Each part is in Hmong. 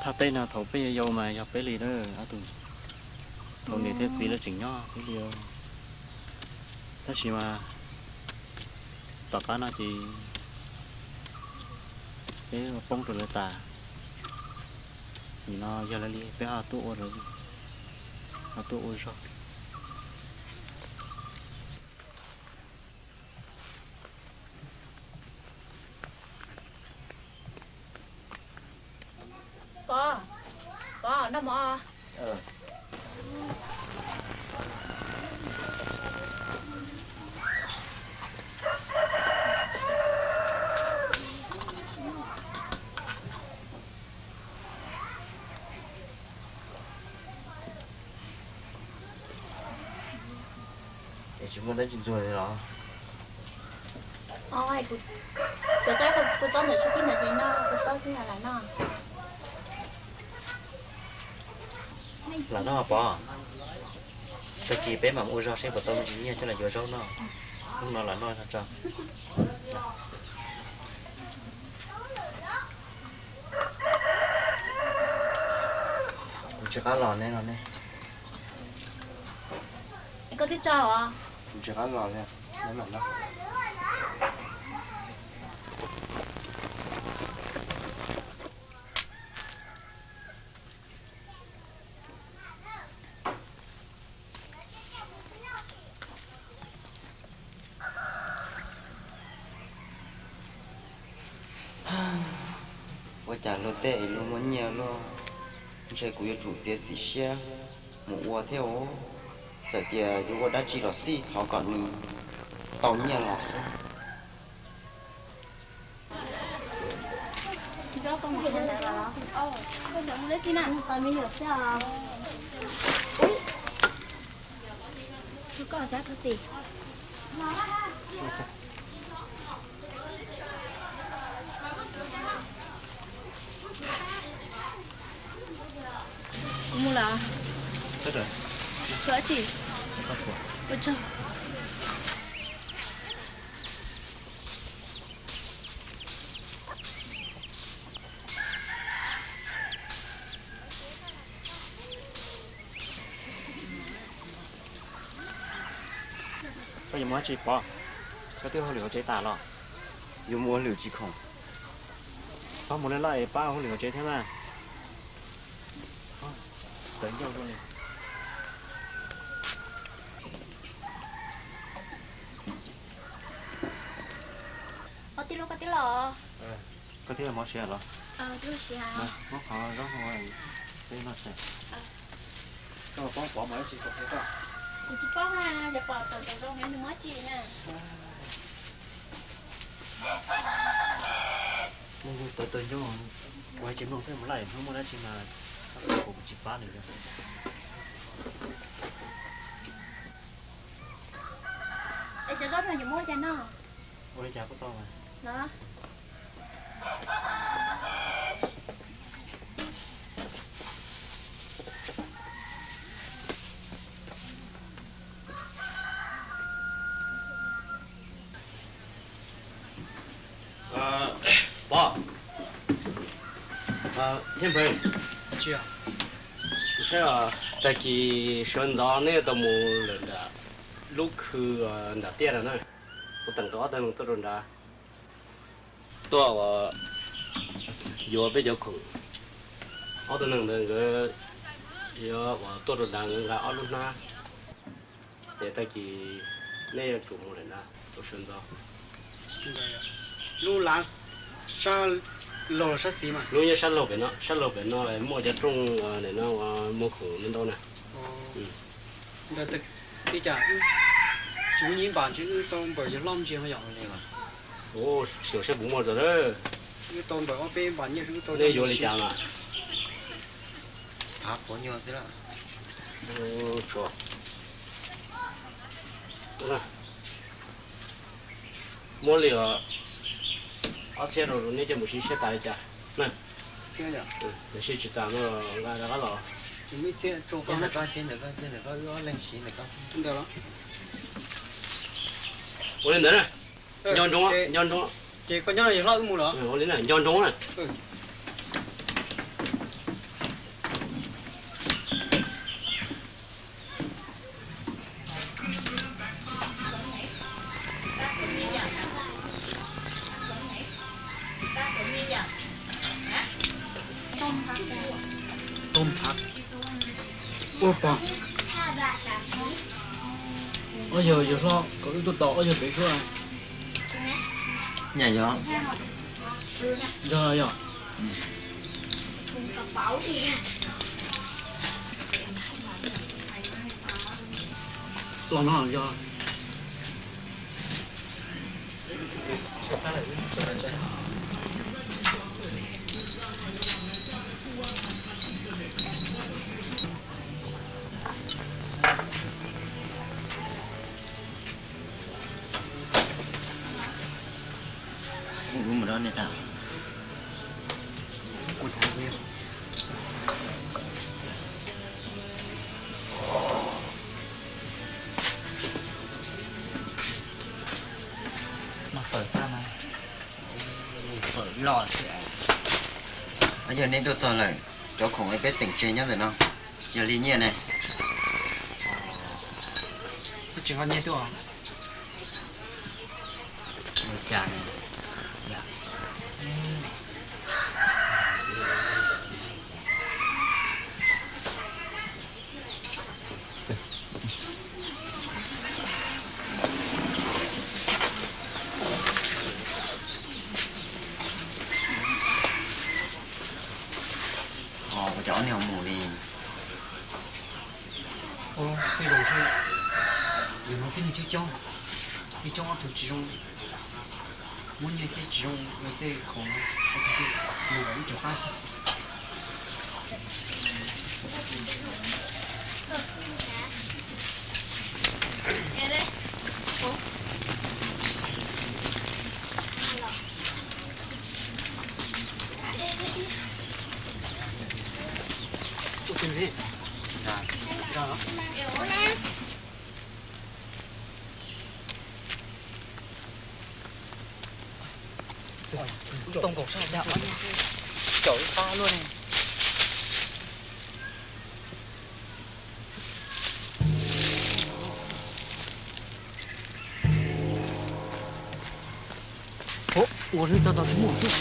Thaj teb no thaum peb yau yau mas yog peb li na, ob tug, thaum niam thiab txiv lawv tseem nyob peb li. Tab sis mas tom qab no ces peb poob rau lawv tas. Nim no yog lawv li peb ho tuaj ua lawv li, ho tuaj ua zog. Pov, Pov, noj mov. Es tsis muaj dab tsi ntxuag li los? Cov teb kuv txob ntawm tshuab kib ntawd ces noj, kuv txob xwb, lam noj. Lam noj Pov. Tag kis peb mam ua zog seb puas tau me ntsis nyiaj thiab los yuav zaub noj. Hnub no lam noj tso. Kuv tsis qab los ne no ne. Koj twb tso os. Kuv tsis qab los li, neb mam noj. Ua cas luag tej es luag muaj nyiaj luaj, ntshe kuv yuav tsum txiav txim siab mus ua thiab os. Txawm tias yuav ua dab tsi los xij thov kom nws tau nyiaj los xwb. Kuv mus lawm. Tshuav tsi? Ua tsaug. Koj yuav mus dab tsi Pov? Koj twb ua hauj lwm hauv tsev tas los? Yuav mus ua hauj lwm tsis khoom. Txhob mus laj laj es pab hauj lwm hauv tsev thiab na. Tawv ncauj dua li. Ob tij laug, koj twb los? Koj twb los mov siav los? Twb los siav. Muab qhov zaub no peb noj tsev. Koj poob Pov mas dab tsi tau qhia koj? Kuv tsis paub na, yog Pov tau zoo nws muab tsis na. Tawv tawv ncauj, kuv hais tsis mloog thiab mus laj hnub muaj dab tsi mas kuv tsis pab nws li. Es cov zaub no yuav muab ua cas noj? Ua li cas kuj tau mas. Pov, Thiaj Nphee, kuv saib tag kis sawv ntxov neb yuav tau mus lawm nram lub khw nram tiaj no na. Kuv teem tau ob tug neeg tuaj rau nrad, tuaj yuav peb cov khoom. Ob tug neeg ntawd nkawd yuav tuaj rau nrad, nkawd nqa ob lub hnab. Ces tag kis neb yuav tsum mus lawm na, tau sawv ntxov. Lub lav sab laug los sab xis mas? Lub nyob sab laug pem no, sab laug pem no muaj cov rooj ntawm no muag khoom ntau ntau na. Ntawd ib cas tsis muaj nyiaj npam ntshe wb tau npawm yawg hlob ntsia yom. Ua xyuas saib puas muaj tso. Wb tau npawm ob peb npam nyiaj wb tau. Nej yuav li cas mas? Phav quav nyuag xwb lawm. Muab li ob txhiab rau neb coj mus siv seb tas li cas na. Siv tsis tas no nqa rov qab los. Ntawm koj, ntawm koj, ntawm koj, wb ob leeg siv ntawm koj. Ua li ntawd na. Nco ntsoov, nco ntsoov. Ces koj nyob no yawg hlob wb mus los? Ua li na, nco ntsoov na. Tau phav ua pog. Ob yawg yawg hlob kom wb tuaj tos ob yawg pem suab. Nyaj yog. Yog yog. Los no yog. Mas fawm xwb mas, fawm loj thiab. Yog nej tuaj txog lawm, cov khoom peb teem tseg nyob ntawm no, yog li nyiaj ne? Tsis nqa nyiaj tuaj. Ua cas ne? Ua cas ob niag ho mus li? Tej zaum yog no tib neeg coob coob, ib coob ob tug tsis zoo, muab nyiaj thiab tsis zoo, tej khoom no, ob tug thiaj mus kom ib co qab xwb. Too nkaus sab hauv caum ib qab luaj ne. Ua li tau tau tsis muaj xwb.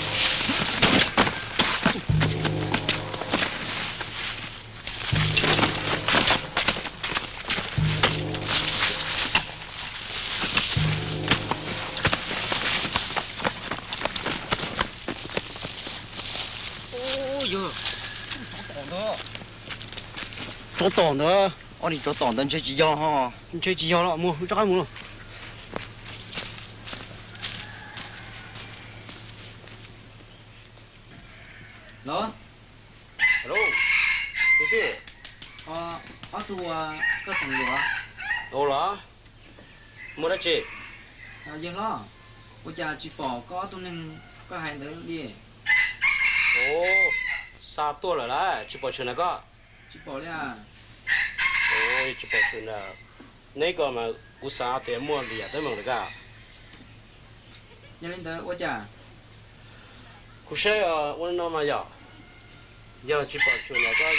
Ub, yog, tsov tom ntawd. Ob niag tsov tom ntawd ntshe tsis yog ho. Ntshe tsis yog los mus rov qab mus los. Los. Alo, tij, ob tug uas koj teem luam. Ua los, muaj dab tsi? Yawg hlob, ua cas tsis pom koj ob tug neeg koj hais ntawd li? Ua, xa tuaj lawm lauj, tsis pom tshwm ntawm koj? Tsis pom li. Ua, tsis pom tshwm ntawm neb ko mas kuv xav tias muaj lwm yam teeb meem lawm koj. Yog li ntawd ua cas? Kuv saib ua li no mas yog, yog tsis pom tshwm ntawm koj,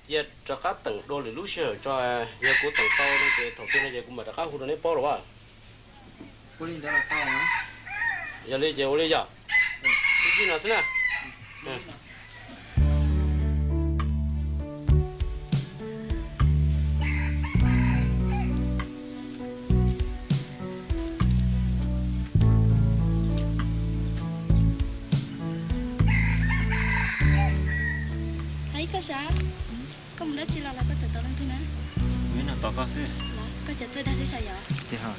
cia rov qab teem dua lwm lub sij hawm tso, yog kuv teem tau no ces thaum twg no ces kuv mam rov qab hu rau neb paub los as. Ua li ntawd los tau. Yog li ces ua li yog. Ib ncig no xwb na. Hais koj sav, koj mus dab tsi los los koj txawm tos leej twg na? Kuv ib no tos koj xwb. Los koj cov txawj dag teb sav yom? Tiag.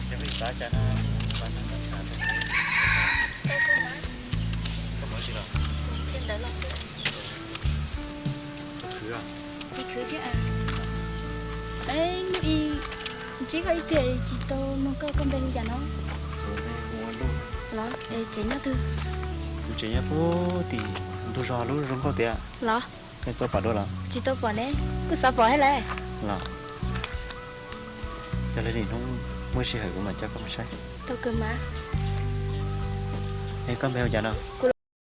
Koj mus tsis los? Tsis khwv thiab. Hnub i ntsib koj ib pliag tsis tau nug koj, koj npe hu cas no? Los es tsev nyob twg? Kuv tsev nyob puag tim ntug zos lub zoo nkauj tiag. Los? Koj tau pom dua los? Tsis tau pom ne, kuj xav pom thiab lauj. Los, yog li nim hnub muaj sij hawm kuv mam coj koj mus saib. Tau kawg mas. Es koj npe hu cas no?